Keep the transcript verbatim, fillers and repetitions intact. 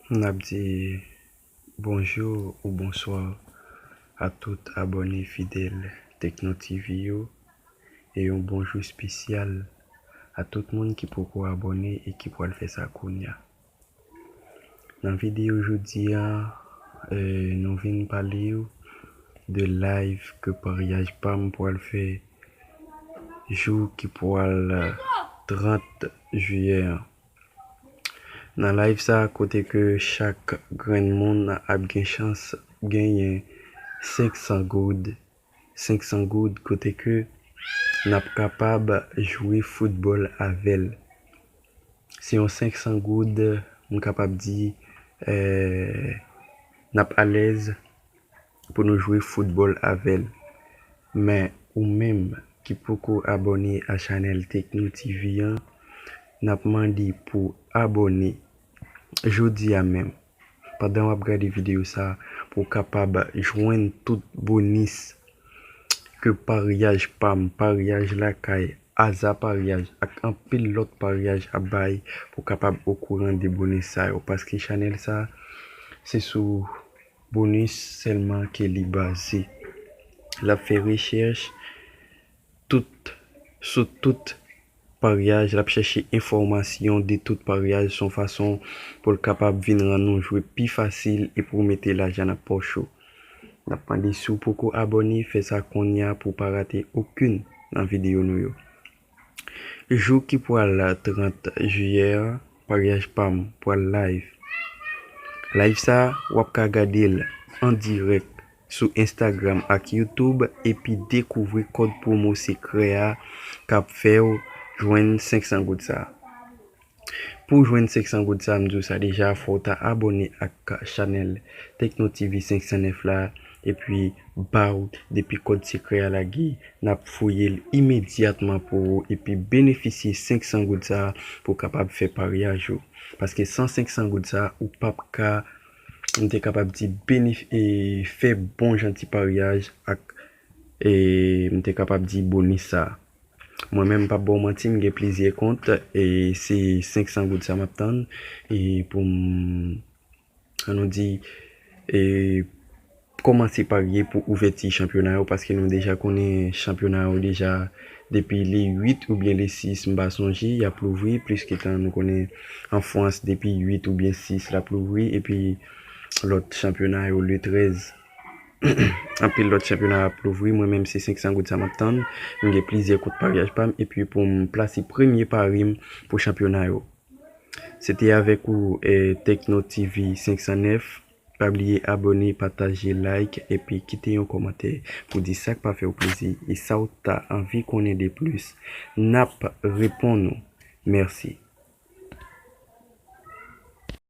N ap di bonjou ou bonswa a tout abòne fidèl Tekno T V yo, e yon bonjou espesyal a tout moun ki poko abòne e ki pral fè sa kounye a. Nan videyo jodi a, eh, nou vin pale w de live ke Paryaj Pa M pral fè jou ki pral trant jiyè an. Nan live sa, kote ke chak grenn moun ap gen chans genyen senk san goud, senk san goud, kote ke n ap kapab jwe foutbòl avè l. Se yon senk san goud, m kapab di, eh, n ap alèz pou nou jwe foutbòl avè l. Men ou menm ki poko abòne a chanèl Tekno T V an, n ap mande pou abòne jodi a menm, pandan w ap gade videyo sa, pou w kapab jwenn tout bonis ke Paryaj Pa M, Paryaj Lakay, Aza Paryaj ak anpil lòt paryaj ap bay, pou w kapab okouran de bonis sa yo. Paske chanèl sa, se sou bonis sèlman ke li baze. L ap fè rechèch tout, sou tout paryaj, l ap chèche enfòmasyon de tout paryaj, se yon fason pou l kapab vin rann ou jwe pi fasil e pou w mete lajan nan pòch ou. N ap mande si w poko abòne, fè sa kounye a pou w pa rate okenn nan videyo nou yo. Jou ki pral trant jiyè a, Paryaj Pa M pral live. Live sa, w ap ka gade l an dirèk sou Instagram ak YouTube epi dekouvri kòd pwomo sekrè a k ap fè w jwenn senk san goud sa. Pou w jwenn senk san goud sa, m di w sa deja, fò w ta abòne ak chanèl Tekno T V senk san nèf la, epi bout depi kòd sekrè a lage, n ap voye l imedyatman pou ou, epi benefisye senk san goud sa pou w kapab fè paryaj ou. Paske san senk san goud sa, ou p ap ka, m te kapab di, benef-, e, fè bon jan ti paryaj ak, e, m te kapab di, bonis sa. Mwen menm, m p ap ba w manti, m gen plizyè kont, e se senk san goud sa m ap tann, e pou m, ann nou di, e kòmanse parye pou ouvèti chanpyona yo, paske nou deja konnen chanpyona yo deja depi le uit oubyen le sis, m pa sonje, y ap louvri, pliske tan nou konnen an Frans depi uit oubyen sis l ap louvri, epi lòt chanpyona yo le trèz. Anpil lòt chanpyona ap louvri, mwen menm se senk san goud sa m ap tann. M gen plizyè kont paryaj pa m, epi pou m plase premye pari m pou chanpyona yo. Se te avèk ou, eh, Tekno T V senk san nèf. Pa bliye abòne, pataje, like, epi kite yon kòmantè pou di sa k pa fè w plezi e sa w ta anvi konnen de plis. N ap reponn ou. Mèsi.